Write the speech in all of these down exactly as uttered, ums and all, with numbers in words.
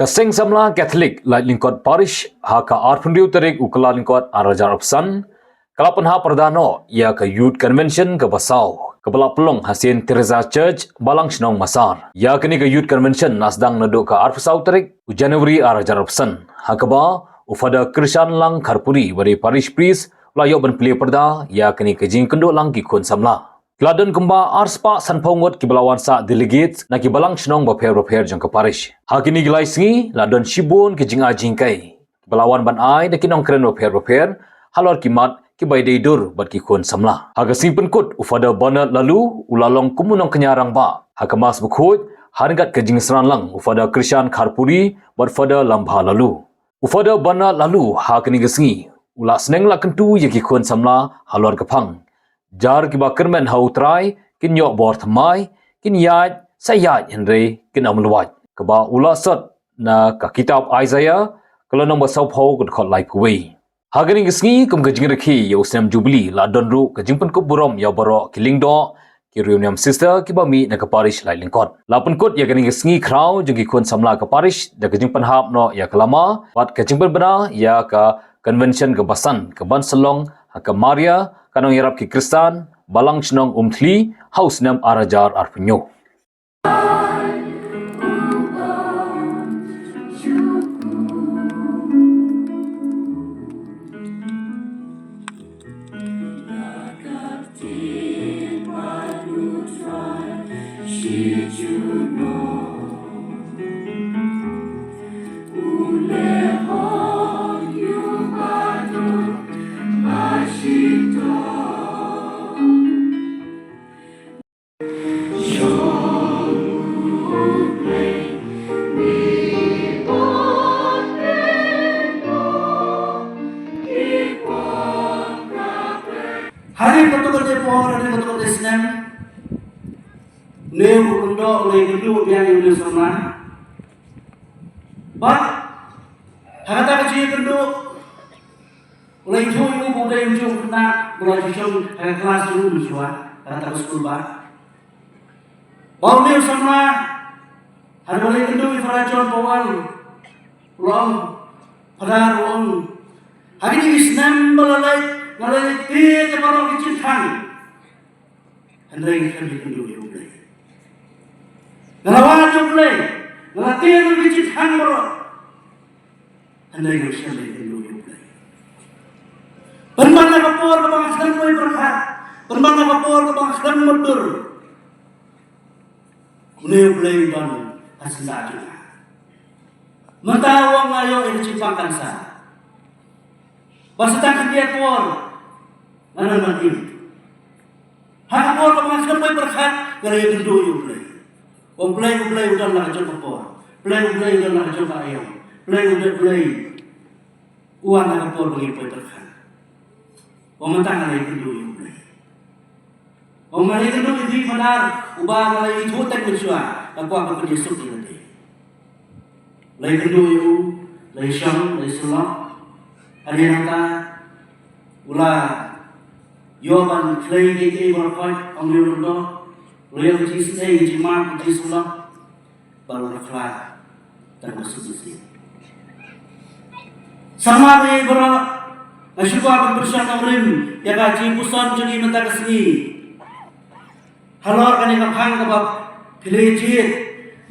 Ka Seng Samla Catholic Laitlyngkot Parish ha ka arphew hynriew tarik u Kyllalyngkot arhajar arphew san ka la pynhap pyrda noh ïa ka Youth Convention kaba saw kaba la pynlong ha Saint Teresa Church, Balang Shnong Massar. Ïa kane ka Youth Convention la sdang naduh ka arphew saw tarik u January arhajar arphew san, ha kaba u Father Krishan Lang Kharpuri, uba dei Parish Priest, u la ïoh ban plie pyrda ïa kane ka jingïakynduh lang ki khun samla. Ki la don kumba arspah sanphew ngut kiba la wan sah delegates na ki balang shnong bapher bapher jong ka parish. Ha kine ki lai sngi la don shibun ki jingai jingkhein kiba la wan ban ai da ki nongkren bapher bapher halor ki mat kiba ïadei dur bad ki khun samla. Ha ka sngi pynkut, u Father Bernard Laloo u la long kum u nongkñia rangbah ha ka Mass bakhuid, ha ryngkat ka jingsynran lang u Father Krishan Kharpuri bad Father Lambha Laloo. U Father Bernard Laloo ha kane ka sngi u la sneng la kyntu ïa ki khun samla halor ka phang: Jar kiba kyrmen ha U Trai kin ïoh bor thymmai, kin ïaid sa ïaid hynrei kin ym luwait, kaba u la sot na ka kitab Isaiah, ka lynnong ba sawphew, ka dkhot laiphew wei. Ha kane ka sngi, kum ka jingrakhe ïa u snem Jubilee, la don ruh ka jingpynkup burom ïa baroh ki lyngdoh, ki riewniam sister kiba mih na ka parish Laitlyngkot. La pynkut ïa kane ka sngi khraw jong ki khun samla ka parish da ka jingpynhap noh ïa ka lama bad ka jingpynbna ïa ka convention kaba san kaban sa long ha ka Maria ka Nongïarap ki Khristan, Balang Shnong Umthli, ha u snem arhajar arphew hynñiew. Hangne katto katne por, hangne katto katne snem, une u lyngdoh u la ïakynduh biang ïa une u samla. Bad ha kata ka jingïakynduh, u la ïathuh ïa u ba u dei u jong u khynnah ba la ju shong ha ka klas jong u mynshuwa, ha kata ka skul bah. Ba une u samla, haba u la ïakynduh ïa u Father John Powell, u la ong, Father, u ong, ha kine ki snem ba la leit, nga la leit tied ïa baroh ki jingthang. Hynrei nga khlem ïakynduh ïa U Blei. Nga la wad ïa U Blei, nga la tied ïa ki jingthang baroh. Hynrei nga khlem ïakynduh ïa U Blei. Pynban na ka por kaba nga khlem poi pyrkhat, pynban na ka por kaba nga khlem mutdur, une U Blei u don ha syndah jong nga. Mynta u ong nga ïoh ïa ka jingpang cancer. Bad sa tang khyndiat por nga nang ban im. Ha ka por kaba nga khlem poi pyrkhat, nga la ïakynduh ïa U Blei. U Blei, U Blei u don la ka jong ka por. Blei, U Blei u don la ka jong ka aïom. Blei, U Blei, Blei u wan ha ka por ba ngim poi pyrkhat. Ong mynta nga la ïakynduh ïa U Blei. Ong nga la ïakynduh ïa phi Father, uba nga la ïathuh teng mynshuwa, nga kwah ban pynïasuk ïa lade. La ïakynduh ïa u, la ïashong, la ïasyllok. Hadien nangta u la ïoh ban khlei kiei kiei ba la koit, ong u lyngdoh. U la ïoh ka jingsnei, ka jingmap, ka jingsyllok. Bad u la khlad tang ka suk ka sih. Samla baieit baroh, nga shu kwah ban pynshong nongrim ïa ka jingpuson jong ngi mynta ka sngi. Halor kane ka phang kaba phi la jied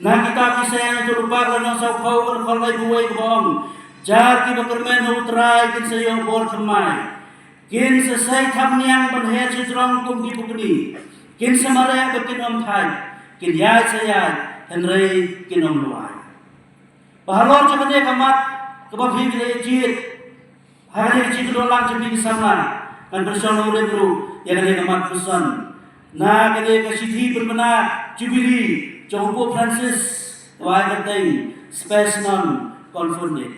na kitab Isaiah, ka lynnong sawphew, ka dkhot laiphew wei, kaba ong: Jar kiba kyrmen ha U Trai kin sa ïoh bor thymmai. Kin sa sei thapniang ban her shajrong kum ki pukni. Kin sa mareh bad kin ym thait. Kin ïaid sa ïaid hynrei kin ym luwait. Bad halor jong kane ka mat kaba phi la jied, ha kane ka jingkynduh lang jong phi ki samla, ngan pynshong nongrim ruh ïa kane ka mat puson na kane ka shithi pynbna Jubilee jong u Pope Francis, kaba ai kyrteng Spes Non Confundit.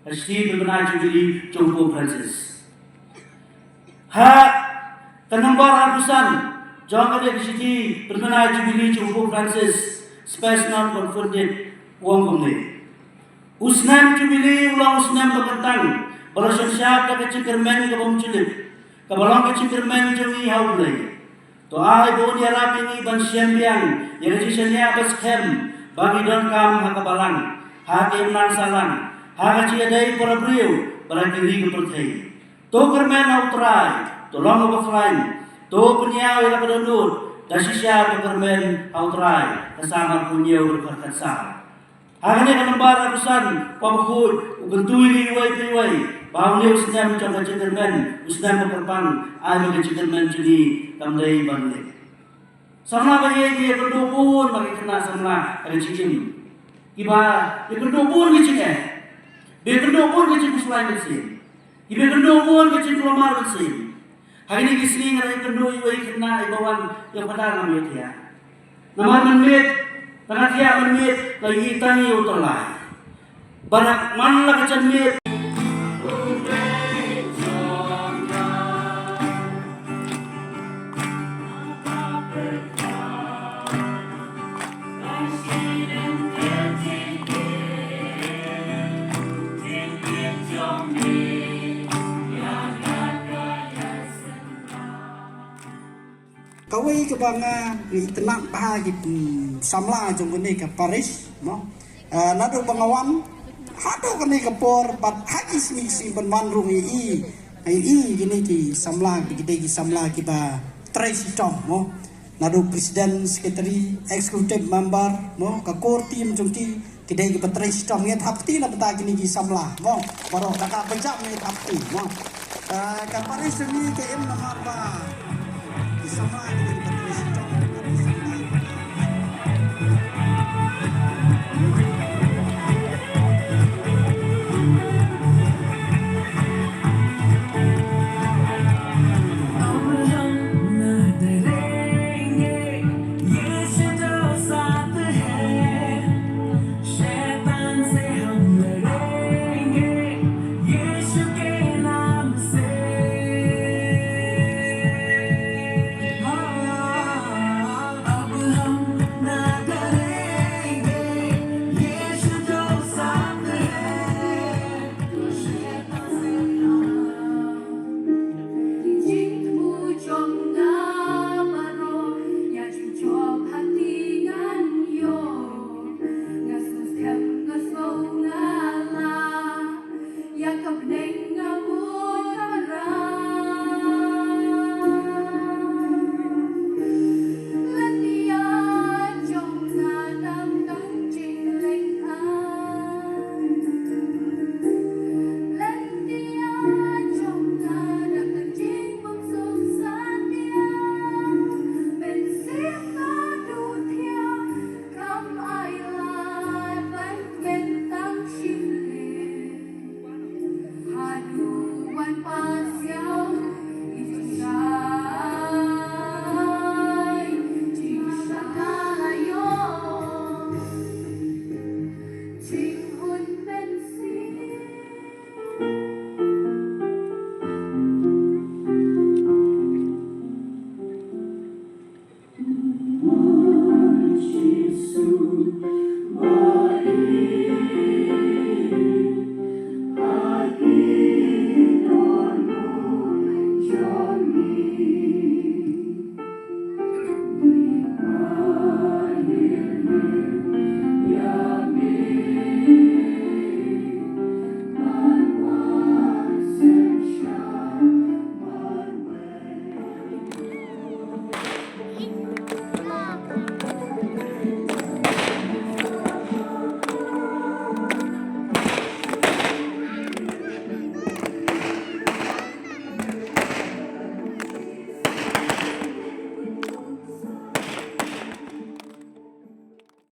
Ka shithi pynbna Jubilee jong u Pope Francis. Ha ka nombor arphew san jong kane ka shithi pynbna Jubilee jong u Pope Francis, Spes Non Confundit, u ong kumne: U snem Jubilee u long u snem ba kyntang, ba la shongshap da ka jingkyrmen kaba ym jylliew, kaba long ka jingkyrmen jong ngi ha U Blei. To ai ba un ïarap ïa ngi ban shem biang ïa ka jingshaniah ba skhem ba ngi donkam ha ka balang. ha ka imlang sahlang, ha ka jingïadei para briew bad ha ki ri ki pyrthei. To kyrmen ha U Trai, to long kaba khlaiñ, to pynïaw ïa la ka dohnud, da shisha to kyrmen ha U Trai, ka Salm arphew hynñiew, dkhot khatsaw. Ha kane ka nambar arphew san, u Kpa Bakhuid u kyntu ïa ngi iwei pa iwei ba ha une u snem jong ka jingkyrmen, u snem ba kyrpang, ai ba ka jingkyrmen jong ngi kam dei ban lip. Samla ba ïeit, ïakynduh bun ba ki khynnah samla ha ka jingim. Kiba ïakynduh bun ka jingeh, ba ïakynduh bun ka jingkhuslai mynsiem, kiba ïakynduh bun ka jingkulmar mynsiem. Ha kine ki sngi nga la ïakynduh ïa uwei u khynnah uba wan ïa phada, ngam ïohthiah. Namar mynmiet, tang nga thiah mynmiet, nga ïohi tang ïa u tyllai. Bad man la ka janmiet. Kawei kaba nga, nga itynnad bha ki, mm, samla jong kane ka parish, no. Ah, naduh ba nga wan haduh kane ka por bad ha ki sngi sngi ban wan ruh nga i, nga i kine ki samla, ki dei ki samla kiba trei shitom, no. Naduh president, secretary, executive member, no, ka core team jong ki, ki dei kiba trei shitom. Ngi ïa thap kti na bynta kine ki samla, mo. Baroh kata ba jam ngi ïa thap kti, mo. Ah, ka parish jong ngi ka im namar ba ki samla ki dei kiba trei shitom.